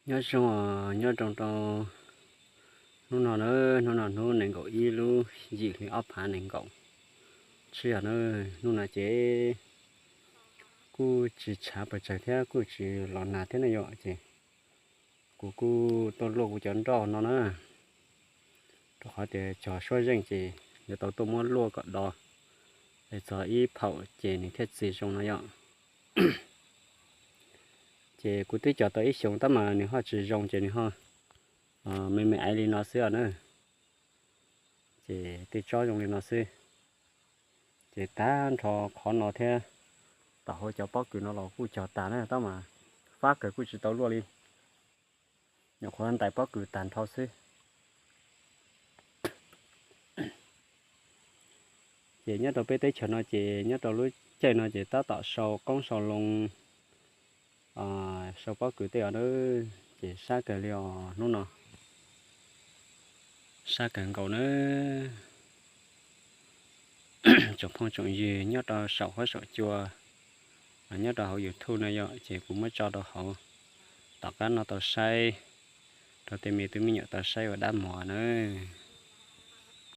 Nyob zoo, nyob zoo rau hnub no na, hnub no hnub nees nkaum ib lub yim hli ob phav nees nkaum tshiab na. Hnub no ces kuj tsis tshav pes tsawg thiab kuj tsis los nag thiab na yom, ces kuv kuj tuaj luaj kuv cov nroj no na, rau qhov tias cog suab zeej ces yuav tau tuaj muab luaj kom do, es txog ib phaum ces nws thiaj txi zoo no yom. Ces kuv twb cog tau ib xyoos tab mas nws ho tsis zoo ces nws ho me me aiv li no xwb os na. Ces tej tsob zoo li no xwb. Ces tag nrho qhov no thiab tom hauv cov pob kws no los kuj cog tag na tab mas fab kawg kuj tsis tau luaj li. Nyuam qhuav ntais pob kws tag nrho xwb. Ces nyob rau peb teb chaws no ces nyob rau lub caij no ces tab tom sau qoob sau loo, sau pob kws tej os na, ces sab kawg li os hnub no. Sab kawg nkaus na. Tsoom phooj tsoom ywg nyob rau saum huab saum cua, nyob rau hauv YouTube no yom, ces kuv muab tso rau hauv tom qab no tau saib, rau tej me tub me nyuam tau saib ua dab mos nawb.